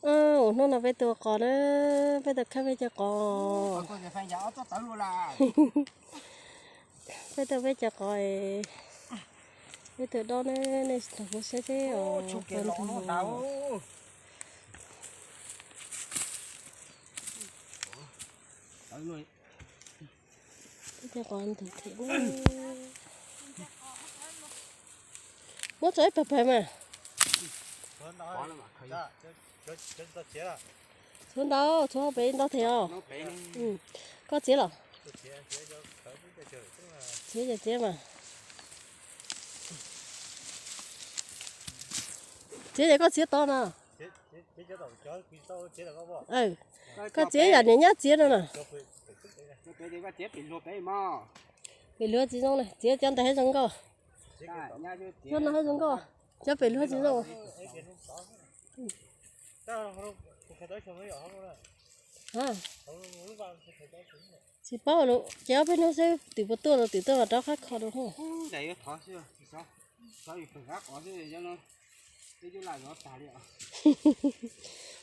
Hnub no peb tua qos na, peb tua khawb peb cov qos. Peb tua peb cov qos, peb tua dob na, nej tau kuv saib seb os. Peb cov qos ntug thiab. Muab tso ib pawg pawg mas. Tshuav ntau, tshuav pem ntau thiab os. Koj txiav los? Txiav ces txiav mas. Txiav ces koj txiav tod no. Koj txiav yam niam nyab txiav no na. Pem luag tsis zoo na, txiav cov ntawd thiaj zoo nkauj. Cov no thiaj zoo nkauj, cov pem luag tsis zoo. Tsis paub lawm, ces ob peb hnub seb twm puas tuaj los twm tuaj mas rov qab kho rau.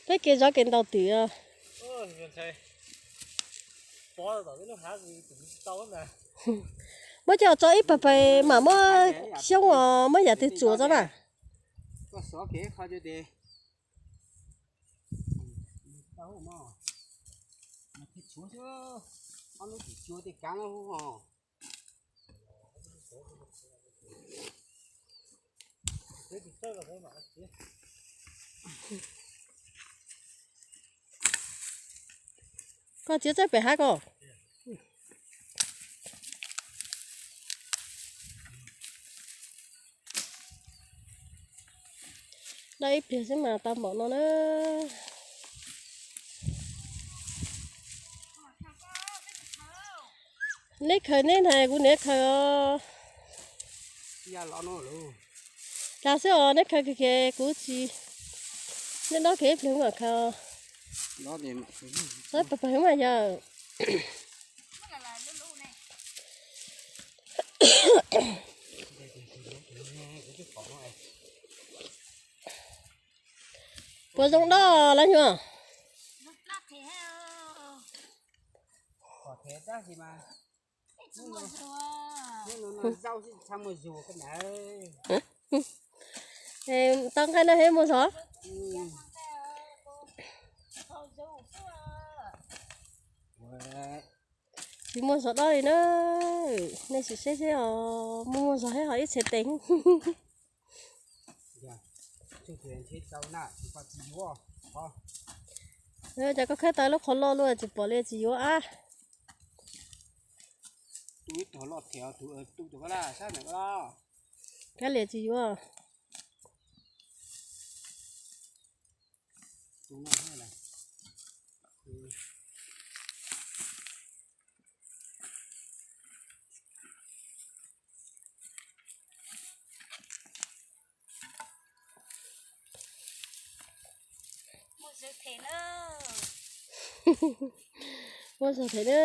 Peb kev zov kev ntaus twm os. Muab coj tso ib pawg pawg mam muab xyoob os, muab yam twg tsuam tso na. Koj txiav txawj pem hav koj. Dob ib pliag xwb mas tau npaum no na. Neb khaws neb na, kuv niam khaws os. Dag xwb os, neb khaws kiag kuv tsis, neb dob kiag ib pliag mam khaws. Pawg pawg mas yog. Puas zoo dob lawv nyuam? Tau nqaij no thiab muag zog? Tsis muag zog dob li na. Nej sim saib seb os, muag muag zog thiab ho ib txhia tes. Cas koj khawb tau lub qhov loj luaj tsis pom li tsis yuav ab. Kav liam tsis yuav. Muag zog them na.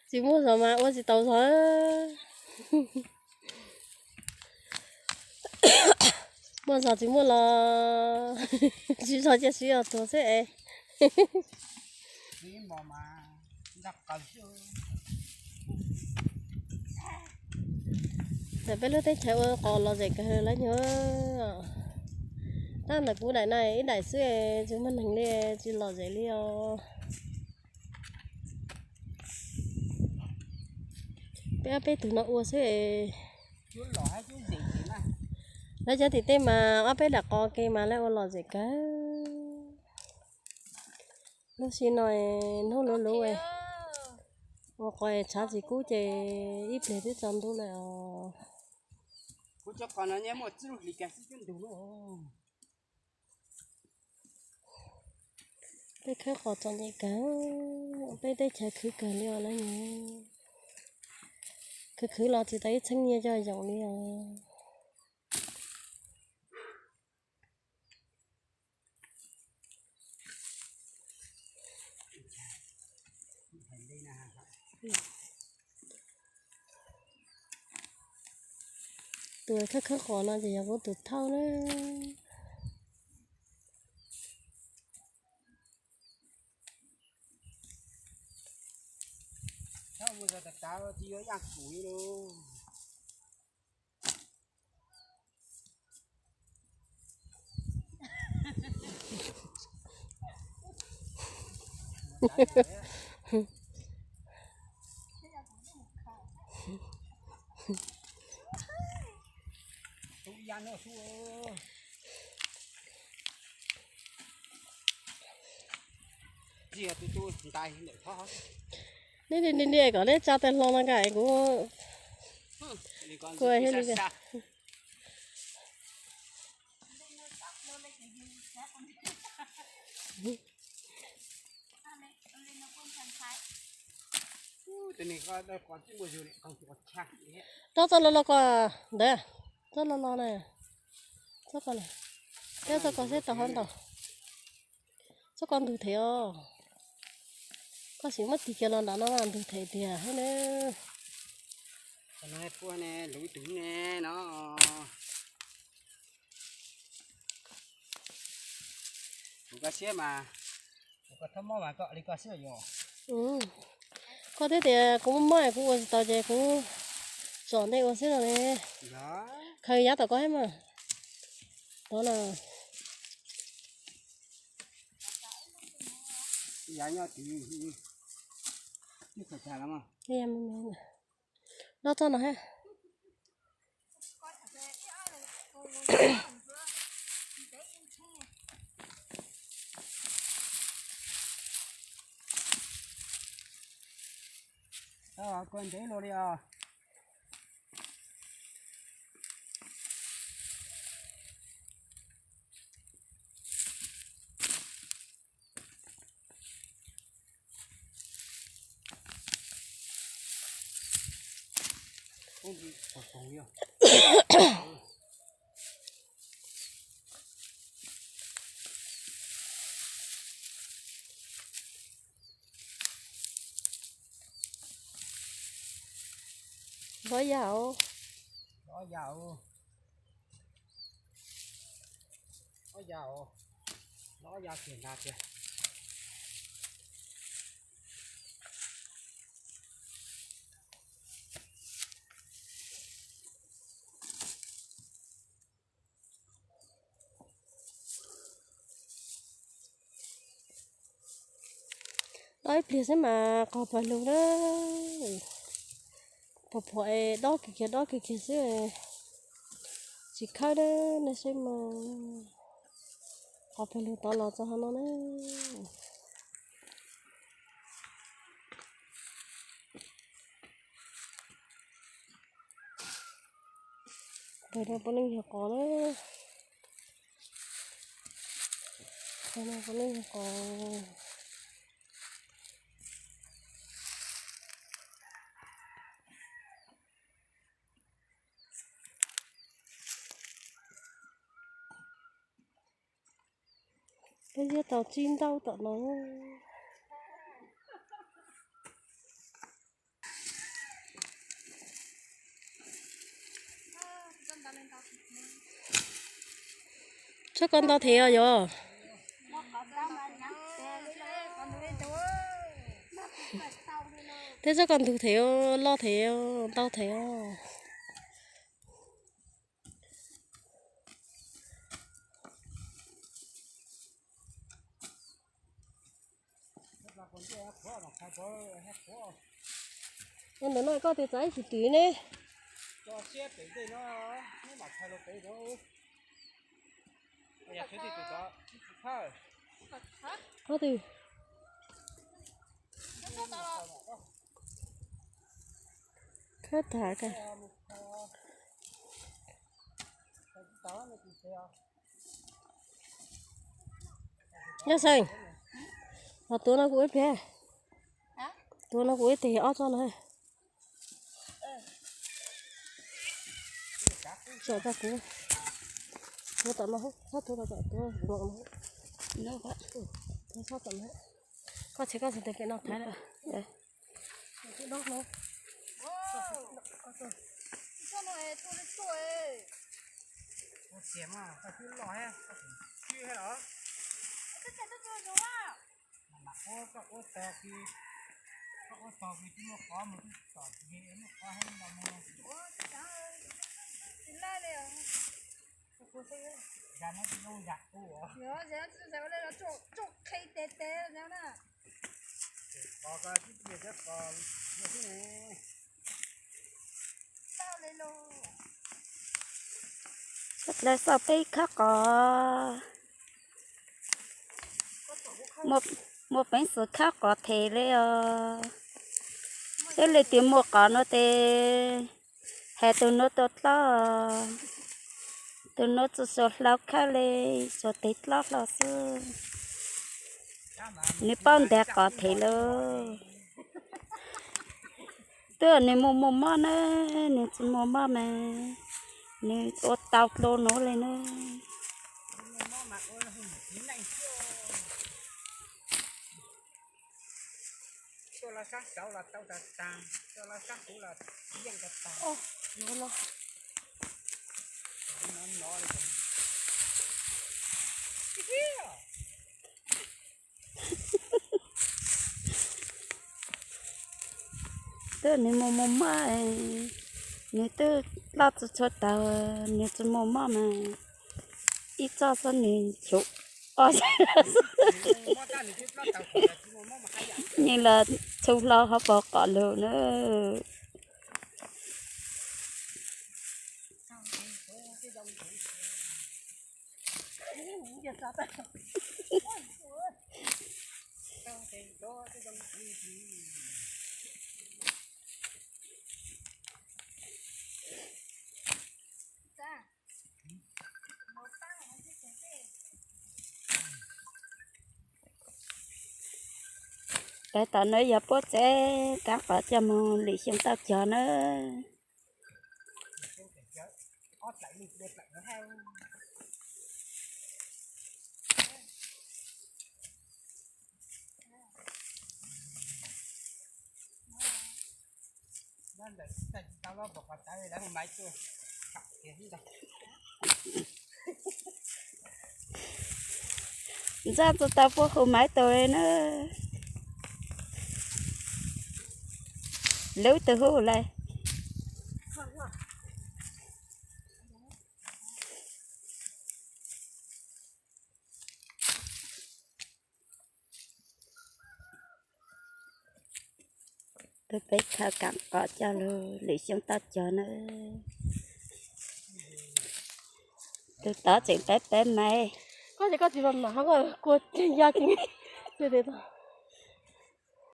Tsis muag zog mas ua tsis tau zog. Muaj zog tsis muaj los tsis zog cia siv os tuag xwb es. Ntawm peb lub teb chaws ua qos lom zem kawg lawm nyuam. Tab ntawm kuv daim no ib daim xwb tsis muaj neeg li, tsis lom zem li os. Peb ob peb tug no ua xwb. Lawv cov tim tej mas ob peb daim qos ke mas lawv ua lom zem kawg. Lub sij no hnub luv luv, ua qos tshav tsis kub ces ib pliag twb tsaus ntuj lawm os. Peb khawb qos txom nyem kawg, peb teb chaws khwv kawg li os lawm. Khwv khwv los tsis tau ib txheeb nyiaj coj yoom li os. Tus khawb khawb qos no ces yog kuv tus thauj na. Neb niam kom neb tsa tej hlo no nkaus kuv, kuv thiaj li. Dob txoj lo lo ko ntawd, txoj lo lo na, txoj ko, txoj ko seb tau hov ntau. Txoj ko ntug them os. Koj sim muab tig kiag los nram no mas ntug them tiag thiab na. Luv tus ne no. Kuv koj siab mas, kuv koj thab mob mas koj li koj siab yom. Koj twb tias kuv mob mob kuv ua tsis tau ces kuv tsom ntej ua xwb no ne. Khaws yav tom ko thiab mas. Tod na. Yav nyob twg, twb khaws tag los mas. Dob txoj no thiab. Koj ntev luaj li os. Lov yam os. Lov yam os. Ob yam os. Lov ob yam kiag ntag tiag. Dob ib pliag xwb mas qos pawg lug na. Pom pom es dob kiag kiag dob kiag kiag xwb. Tsis khawb na, nej saib mas. Qos pawg lug tod los txog hauv no na. Pawg no puav leej yog qos na. Pawg no puav leej yog qos. Peb ziab tau tsib ntaub tom no. Txhob kov ntau thiab os yog. Thiab txhob kov ntug thiab, loj thiab, ntau thiab. Ua ntawm no koj tias txav ib tug twm ne. Qhov twg? Khawb tag. Nyob Xeeb, los tuav no kuv ib pliag. Tuav no kuv ib teg ob tsob no. Tsom tag kuv. Tuav tom no, txhob tuav tom, tuav no. Txhob tom no. Koj tsis, koj tsis tes pem no thaiv lawm. Ua tiag mas koj twb loj thiab, koj tseem swb thiab los? Mas mam ua, koj ua tog kis, koj ua tog kis twb muaj qhov mus twb tom kis muaj qhov heev los mus. Zas no tsis zoo zas kuv os. Qos koj tib pliag cov qos ua xwb ne. Sawv daws xauj peb khawb qos. Muaj peev xwm khawb qos them li os. Thiab li tias muaj qos no tes hais tus nuav tua dlob, tus nuav tsis suav hlau khawb li, suav tes dlob hlo xwb. Nws paub ntaus qos them lawm. Twb nws muaj muaj mob na, nws tsis muaj mob mas nws ua tau dlua nuav li na. Tuaj los sab saud los tau tag tag, tuaj los sab kuv los yeej tag tag. Twb nws muaj muaj mob, nws twb dlob tsis tshua tawv, nws tsis muaj mob mas ib txoj xwb nws tshuav ob nyi los txhu hlo hauv paus qos lug na. Peb tom no yog puab tsev kaav qos coj moog lwm xyoo tau cog na. Ntsaj tsis tau puab hu maiv tug li na. Lub twg hu lawm? Tus peb khaws kaav qos coj lug lwm xyoo tau cog na. Tus tod tseem peb peb maiv.